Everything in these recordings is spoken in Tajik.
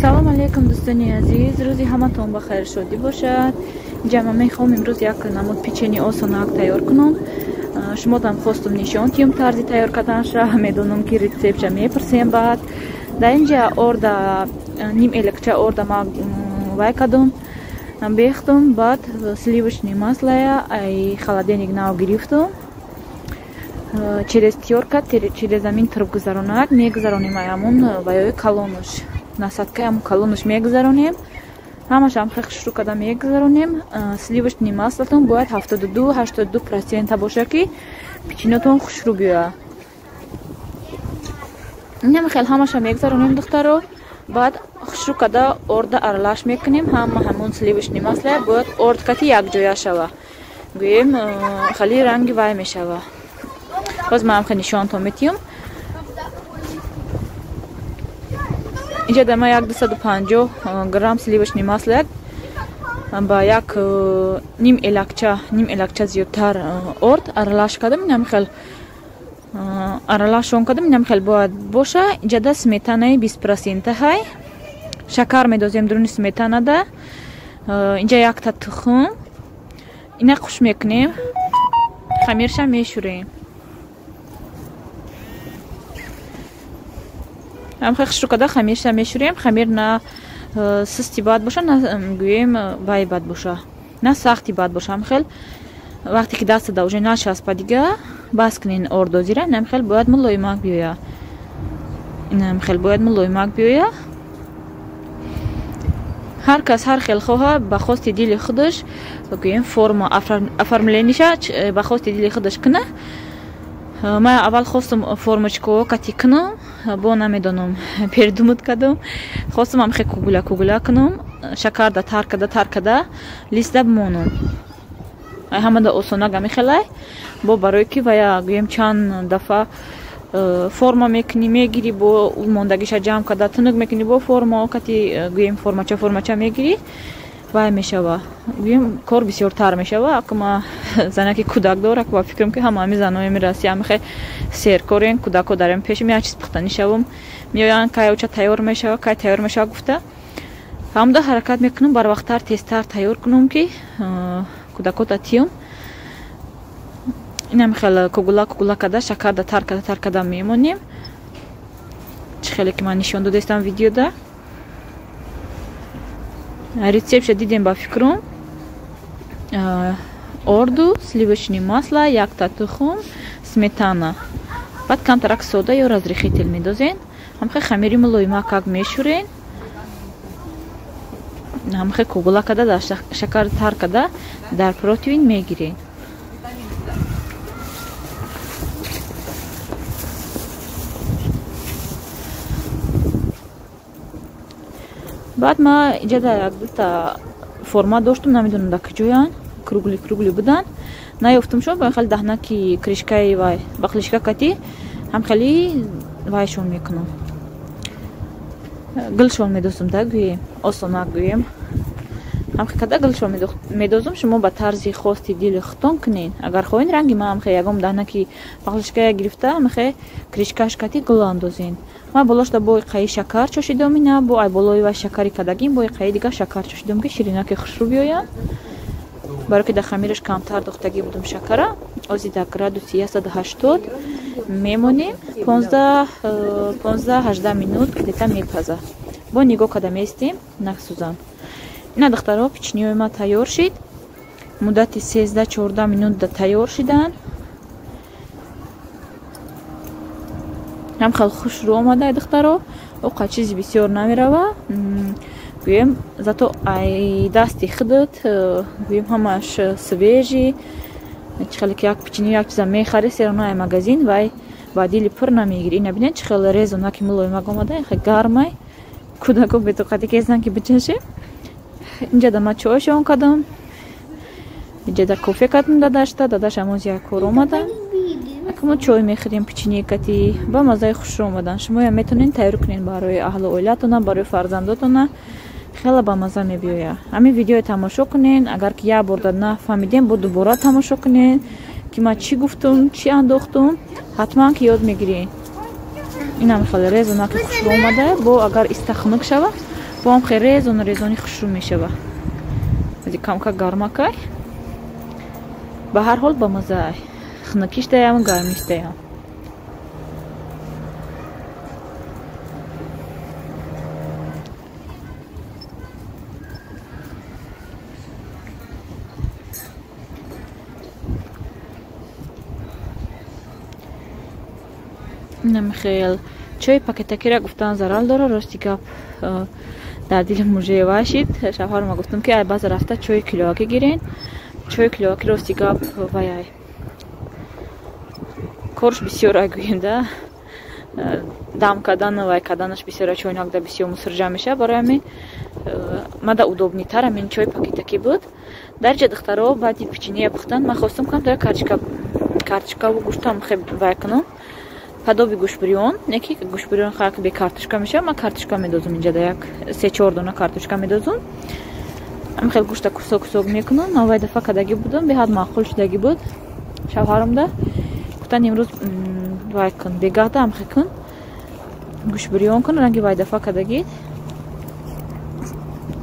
Салом алейкум дӯстони азиз, рӯзи ҳаматон ба хайр шодӣ бошад. Инҷа ман мехоҳам имрӯз як намуд печени осонак тайёр кунам. Шумодам хостум нишон тиём тарзи тайёр карданша, медонам ки рецептша мепурсем баъд. Дар инҷа орда ним элекча орда ма вай кардум, бехтум, баъд сливочный маслая ай холодильник нав гирифтум. Через тёрка, через амин турб гузаронак, мегузаронем ай ҳамун ваёи калонуш. Насадкаи ҳамун калонуш мегузаронем. Ҳамашам хеле хушрӯ карда мегузаронем. Сливочный маслатон бояд 72-82% боша, ки печинотон хушрӯ биёяд. Инам хеле ҳамаша мегузаронем духтаро. Баъд хушрӯ карда орда аралаш мекунем. Ҳама ҳамун сливочный масла бояд орд кати якҷоя шава. Гӯем хеле ранги вай мешава. Боз ман хеле нишонтон метиём. Инҷа дар ман 250 грамм сливочный масло ба як ним элакча зиёдтар орд аралаш кардам. Инам хел аралашон кардам. Инам хел бояд боша. Инҷа да сметанаи 20% ҳай. Шакар медозем дуруни сметанада. Инҷа якта тухм. Ина қуш мекунем. Хамирша мешӯрем. Ам хеле хушрӯ карда хамирша мешӯрем. Хамир на сусти бад боша, на гӯем вай бад боша, на сахти бад боша. Ам хел вақте ки даста да уже начаспа дига бас кунен ордозира. Инам хел бояд мулоимак биёя. Инам хел бояд мулоимак биёя. Ҳар кас ҳар хел хоҳа ба хости дили худаш гӯем форма оформлениша ба хости дили худаш куна. Ман аввал хостум формочко кати кунам, бо намедонам пердумуд кардам. Хостум ам хе кугула кугула кунам, шакарда тар карда тар карда листа бимонам. Ай ҳамада осонак амихелай. Бо барои ки вая гӯем чанд дафъа форма мекунӣ, мегирӣ, бо мондагиша ҷамъ карда тунук мекунӣ, бо форма кати гӯем формача формача мегирӣ, вай мешава. Гӯем кор бисёртар мешава. Ака ма занаки кӯдак дор, ака ба фикрам ки ҳама ҳами занои мераси ҳамихе серкорен, кӯдако дарем пешим як чиз пухтанӣ шавам. Меоянд кай оча тайёр мешава, кай тайёр мешава гуфта. Ҳамда ҳаракат мекунам барвақттар тезтар тайёр кунам ки кӯдакота тиём. Инам хеле кугула кугула карда шакарда тар карда тар карда мемонем. Чӣ хеле ки ман нишон додаистам видеода. Рецептша дидем ба фикрум. Орду, сливочный масло, якта тухм, сметана. Баъд камтарак сода ё разрыхитель медозен. Ҳамхе хамири мулоимакак мешӯрен. Ҳамхе кугула карда дар шакар тар карда дар противень мегирен. Баъд ма инҷа дар як дута форма доштум, намедонам дар куҷоянд, кругли кругли буданд. Наёфтум шон, ба хеле даҳнаки кришкаи вай, ба клишка кати ҳам хеле вайшон мекунам. Гулшон медозум да гӯем, осонак гӯем. Ҳам хе када гулшон медозум, шумо ба тарзи хости дили худтон кунед. Агар хоҳед ранги ма ҳам хе ягон даҳнаки бақлишкая гирифта, ҳам хе кришкаш кати гул андозен. Ма болошда бо қаи шакар чошидом, ина бо ай болои вай шакари кадагим, бо қаи дига шакар чошидом ки ширинаки хушрӯ биёянд. Барои ки дар хамираш камтар духтагӣ будум шакара. Ози дар градуси 180 мемонем, 15-18 минут где-то мепаза. Бо нигоҳ карда меистем, насӯзан. Ина духтаро печеньеи ма тайёр шид. Муддати 13-14 минут да тайёр шиданд. Ҳам хеле хушрӯ омада духтаро. Оқа чизи бисёр намерава. Гӯем зато ай дасти худат, гӯем ҳамаш свежий. Чӣ хеле ки як печенье як чиза мехарӣ, серона ай магазин вай ба дили пур намегирӣ. Ина бинед чӣ хеле резонаки мулоимак омада, хеле гармай. Кӯдако бетоқатӣ кездан ки бичашем. Инҷа да ма чойшон кардам. Инҷа да кофе кардам дадашта, дадаш амоз як кор омада. Мо чой мехӯрем печенье кати, ба маззаи хушрӯ омадан. Шумоям метавонед тайёр кунед барои аҳлу оилатона, барои фарзандотона. Хеле ба мазза мебиёяд. Ҳамин видеоро тамошо кунед. Агар ки як бор нафаҳмидем, бо дубора тамошо кунед ки ман чӣ гуфтум, чӣ андохтум. Ҳатман ки ёд мегиред. Инам хеле резонаки хушрӯ омада. Бо агар иста хунук шава, Бо ҳам хеле резону резони хушрӯ мешава. Ази камка гармакай. Ба ҳар ҳол ба мазаай. Хунукиш даям, гармиш даям. Намихел чой пакетакира гуфтан зарал дора, рости гап дар дили мужева шид. Шавҳарма гуфтам ки ай баъза рафта чои килоаки гирен. Чои килоаки рости гап ваяй корш бисёр ай гӯем да, дам кардан вай карданаш бисёр, чойнакда бисёр мусурҷа меша. Барои ҳамин мада удобнитар ҳамин чои пакетакӣ буд. Дар ҷа духтаро баъди печенье пухтан ман хостам камтар картошкаву гӯштам хеб вай кунам. Подоби гӯшбирён, не ки гӯшбирён хак бе картошка мешава, ман картошка медозум инҷа да як 3-4 дона картошка медозум. Ам хел гӯшта кусок кусок мекунам. Ман вай дафа кадагӣ будам, беҳад маъқул шудагӣ буд шавҳарамда. Гуфтан имрӯз вай кун, бегаҳда ам хел кун, гӯшбирён кун, ранги вай дафа кадагӣ.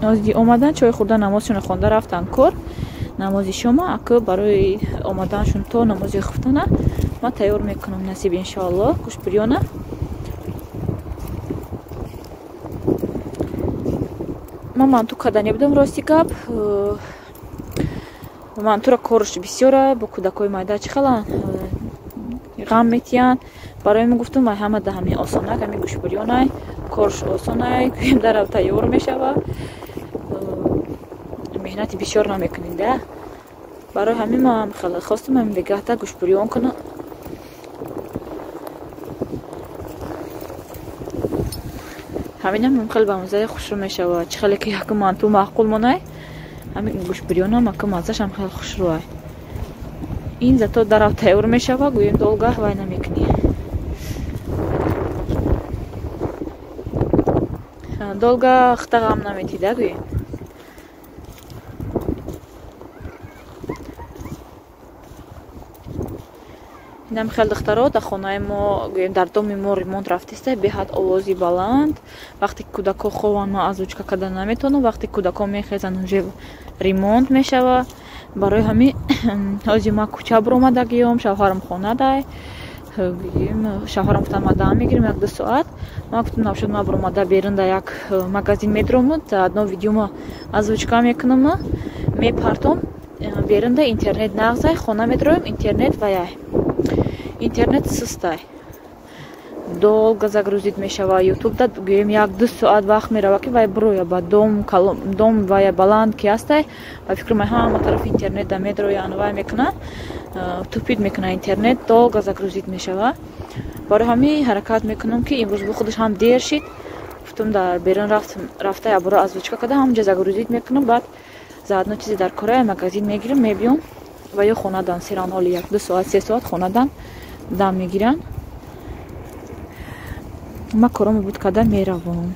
Озди омадан чой хӯрдан, намозшонро хонда рафтан кор. Намози шома аку барои омаданшон то намози хуфтана ман тайёр мекунам, насиб иншоаллоҳ гӯшбирёна. Ман манту кадане будам, рости гап. Мантура корш бисёра, бо кӯдакои майда чӣ хелан ғам метиҳанд. Барои ман гуфтам ай ҳама да ҳамин осонак, ҳамин гӯшбирёнай, корш осонай, гӯем дарав тайёр мешава. Меҳнати бисёр намекунем да. Барои ҳамин ман хеле хостам ҳамин бегаҳта гӯшбирён кунам. Ҳаминам хеле ба маззаи хушрӯ мешавад. Чӣ хеле ки яку манту маъқул монай, ҳамин гӯшбирёнам аку маззашам хеле хушрӯай. Ин зато дарав тайёр мешава, гӯем долгаҳ вай намекунӣ. Долга хта ғам наметӣ да гӯем. Инам хел духтаро дар хонаи мо, гӯем дар доми мо ремонт рафтиста, беҳад овози баланд. Вақте кӯдако хованд, ман озвучка кардан наметавонам. Вақте кӯдако мехезанд, уже ремонт мешава. Барои ҳамин ҳозир ман кӯча баромадагиём, шавҳарам хона дай. Шавҳарам гуфтам ман дам мегирам 1-2 соат. Ман гуфтам набошад ман баромада берун дар як магазин медромам, одно видеома озвучка мекунам, мепартом. Берун да интернет нағзай, хона медроем, интернет ваяй. Интернет сустай. Долго загрузить мешава. Ютуб да гӯем 1-2 соат вақт мерава ки вай броя ба дом, дом вая баланд ки ҳастай. Ба фикр май ҳама тараф интернет да медроян вай мекунад, тупид мекунад интернет, долго загрузить мешава. Барои ҳамин ҳаракат мекунам ки имрӯз бо худаш ҳам дер шид. Гуфтам дар берун рафта ябора озвучка карда ҳамҷа загрузить мекунам, баъд заодно чизе дар кораи магазин мегирам, мебиём ва ё хонадан серан ҳоли 1-2 соат, 3 соат хонадан дам мегиранд. Ман коромо буд карда меравам.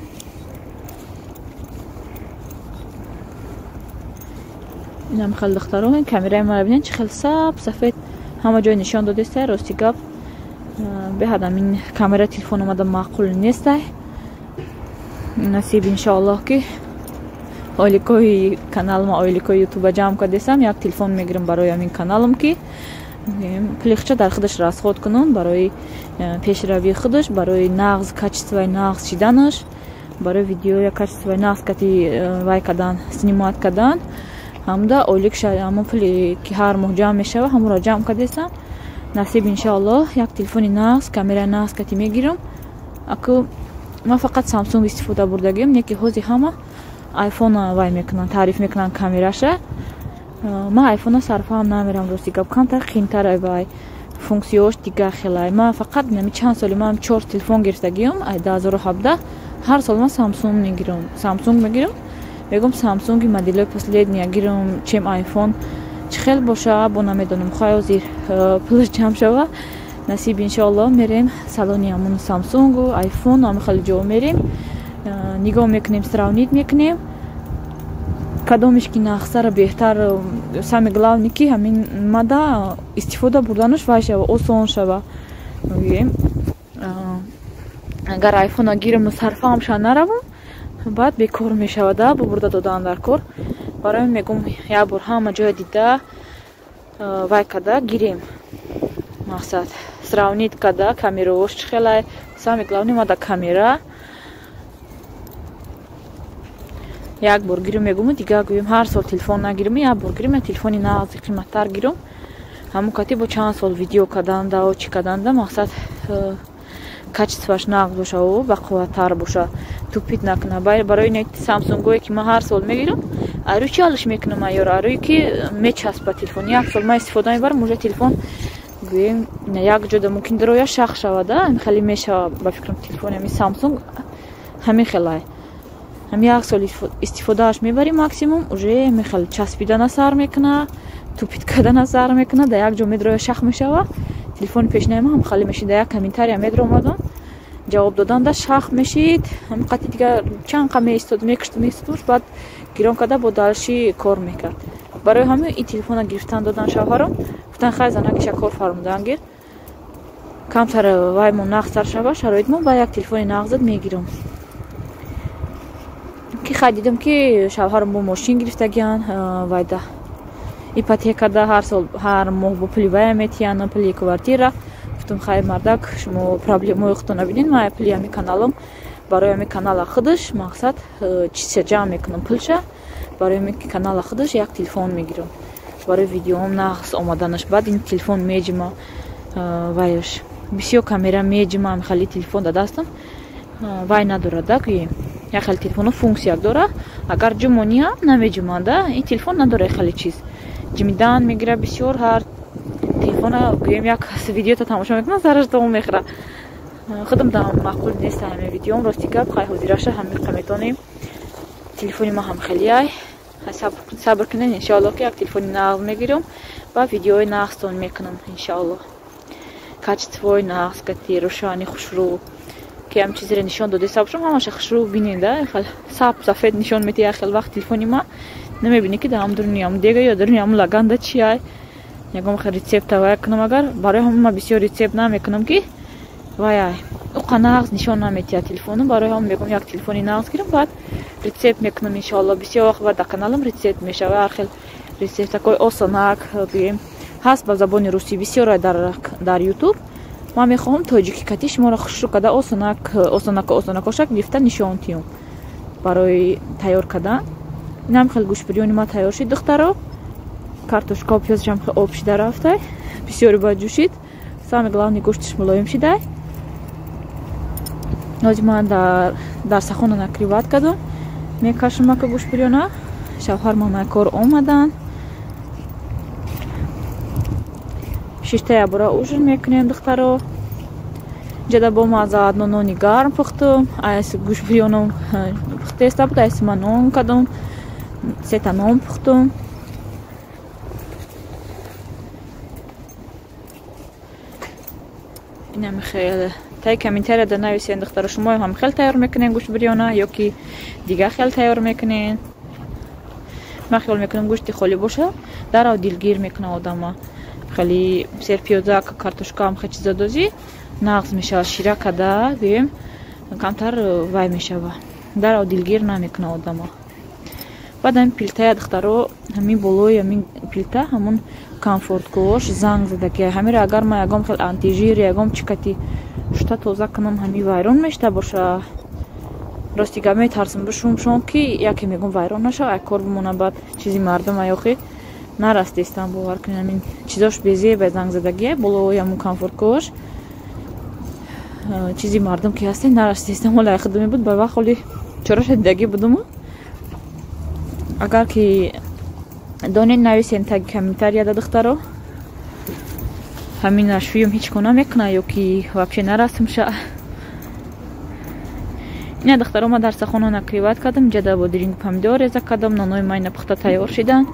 Инам хел духтаро, ин камераи маро бинед чӣ хел саб сафед ҳама ҷой нишон додестай. Рости гап беҳад ҳамин камера телефон омада маъқул нестай. Насиб иншоаллоҳ ки ойликои каналма, ойликои ютуба ҷамъ кардесам, як телефон мегирам барои ҳамин каналам ки пулихча дар худаш расход кунам барои пешравии худаш, барои нағз качествои нағз шиданаш, барои видеоя качествои нағз кати вай кардан, снимат кардан. Ҳамда ойлик ҳамон пуле ки ҳар моҳ ҷамъ мешава, ҳамонро ҷамъ кардесам. Насиб иншоаллоҳ як телефони нағз, камераи нағз кати мегирам. Аку ман фақат Samsung истифода бурдагиам, не ки ҳозир ҳама iPhone вай мекунанд, таъриф мекунанд камераша. Ман iPhone-а сарфаам намерам, рости гап, камтар қимтар вай функсияш дигар хелай. Ман фақат нами чанд соли ман 4 телефон гирифтагиам, ай 2017 ҳар сол ман Samsung мегирам, Samsung мегирам. Мегӯм Samsung-и моделои последния гирам, чем iPhone. Чӣ хел боша, бо намедонам. Хай ҳозир пулаш ҷамъ шава. Насиб иншоаллоҳ мерем салони ҳамон Samsung-у, iPhone, ҳама хеле ҷо мерем. Нигоҳ мекунем, сравнить мекунем. Кадомиш ки нақсара беҳтар, самое главное ки ҳамин мада истифода бурданаш вай шава, осон шава. Мегӯем агар iPhone-а гирам сарфаам ша наравам, Баъд бекор мешавада, бубурда додан дар кор. Барои мегум як бор ҳама ҷоя дида вай када гирем. Мақсад сравнить када камераош чӣ хелай. Самое главное ма да камера як бор гирем мегуму дига гӯем ҳар сол телефон нагирем, як бор гирем, я телефони нағзи қиматтар гирем. Ҳамун кати бо чанд сол видео каданда, чӣ каданда, мақсад качествоаш нағз боша, бақувваттар боша, тупит накуна. Барои ин Самсунгое ки ман ҳар сол мегирам, арӯи чӣ алиш мекунам аёр, арӯи ки мечаспа телефон. Як сол ман истифода мебарам, уже телефон гӯем як ҷода мумкин дароя шах шавада, хеле мешава ба фикрам телефони ҳамин Самсунг ҳамин хелай. Ҳам як сол истифодааш мебарӣ максимум, уже мехел часпидана сар мекуна, тупит кардана сар мекуна, да як ҷо медроя шах мешава. Телефони пешнаи ман ҳам хали мешид, да як комментария медромадам, ҷавоб додан да шах мешид, ҳам қати дигар чанд қа меистод, мекушт, меистодмуш, баъд гирон карда бо дальши кор мекард. Барои ҳамин ин телефона гирифтан додан шавҳарам, гуфтан хай занакиша кор фармудан гир, камтар ваймо нағзтар шава шароитмо, ба як телефони нағзат мегирам. Ки хай дидам ки шавҳарам бо мошин гирифтагиян, вайда ипотекада ҳар сол ҳар моҳ бо пули вая метиян, пули квартира. Гуфтам хай мардак, шумо проблемаи худтон набинед, ман пули ҳамин каналам барои ҳамин канала худаш мақсад чиза ҷамъ мекунам пулша, барои ҳамин канала худаш як телефон мегирам, барои видеоам нағз омаданаш. Баъд ин телефон меҷима ваяш бисёр камера меҷима, ҳамин хали телефон да дастам вай надорад, да гӯем як хели телефоно функсия дора, агар ҷумониам намеҷуманда, ин телефон надора як хели чиз ҷимидан мегира бисёр. Ҳар телефона гӯем як видеото тамошо мекунам, сараш давом мехӯра. Худам дам маъқул нест ҳамин видеом, рости гап. Хай ҳозираша ҳамиқа метонем. Телефони ма ҳам хелиай, сабр кунед, иншоалло ки як телефони нағз мегирам ва видеои нағзтон мекунам иншоалло. Качествои нағз кати рӯшани хушрӯ ки ҳам чизеро нишон додеста бошам, ҳамаша хушрӯ бинед, саб сафед нишон мети. Як хел вақт телефони ма намебинӣ ки дар дуруни ҳам дега ё дуруни ҳам лаганда чи ай. Ягон хел рецепта вай кунам, агар барои ҳам ма бисёр рецепт намекунам ки вай ай уқа нағз нишон наметиҳад телефону. Барои ҳам мегӯям як телефони нағз гирам, баъд рецепт мекунам иншоалло. Бисёр вақт баъд дар каналам рецепт мешава, ҳар хел рецепт такой осонак гӯем ҳаст ба забони русӣ бисёр дар ютуб. Ман мехоҳам тоҷикӣ кати шуморо хушрӯ карда осонак осонако осонакошак гирифта нишон тиём барои тайёр кардан. Инам хел гӯшбирёни ма тайёр шид духтаро. Картошка пиёзашам хел об шида рафтай, бисёре бояд ҷӯшид. Самое главное гӯшташ мулоим шидай. Ҳозир ман дар сахона накриват кардам, мекашам ака гӯшбирёна. Шавҳар мамай кор омадан. Шишта ябора ужин мекунем духтаро. Ҷада бо ма заодно нони гарм пухтум, айс гӯшбирёном пухтеста буд, айс ма нон кардам, сета нон пухтум. Инам хел тай комментарияда нависен духтаро, шумо ҳам хел тайёр мекунен гӯшбирёна ё ки дига хел тайёр мекунен. Ман хиёл мекунам гӯшти холӣ боша, дарав дилгир мекуна одама. Хеле серпиёза, картошка ҳам хел чиза дозӣ нағз мешава, шира када гӯем камтар вай мешава, дарав дилгир намекуна одама. Баъд ҳамин пилтая духтаро, ҳамин болои ҳамин пилта ҳамон комфорткош занг зада ки ҳамиро агар ман ягон хел антижир ягон чӣ кати шута тоза кунам, ҳамин вайрон мешта боша. Рости гап метарсам бишумшон ки яке мегӯм вайрон нашава, як кор бимона, баъд чизи мардум аёхи нарастестам, бовар кунед. Ҳамин чизош безеба занг задагия болои ҳамон комфорткош чизи мардум ки ҳастен нарастестам. Ҳола яхудо мебуд ба вақт ҳоли чораша дидагӣ будуму. Агар ки донед нависен таги комментарияда духтаро, ҳамин шӯюм ҳеҷ кор намекуна ё ки вообще нарасмша. Ина духтаро ма дар сахона накриват кардам, ҷада бодиринг помидор реза кардам, нонои майна пухта тайёр шидан,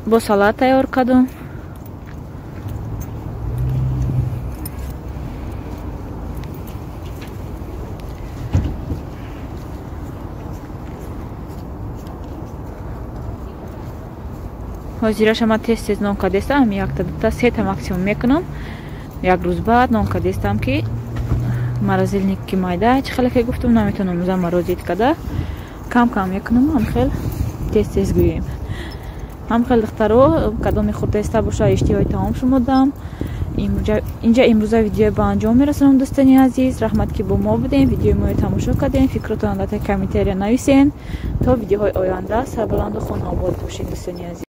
бо салат тайёр кардам. Ҳозираша ман тез тез нон кардестам, якта дута сета максимум мекунам. Як рӯз баъд нон кардестам ки Морозильник ки майда, чӣ хеле ки гуфтум, наметавонам заморозить када, кам кам мекунам, ҳам хел тез тез гӯем. Ҳам хел, духтаро, кадоме хурдаиста боша, иштиҳои таом шумодам. Инҷа имрӯза видеои ба анҷом мерасонам. Дӯстони азиз, раҳмат, ки бо мо будем, видеои моро тамошо кардем. Фикротонро дар комментария нависен. То видеоҳои оянда сарбаланду хонаобод бошед, дӯстони азиз.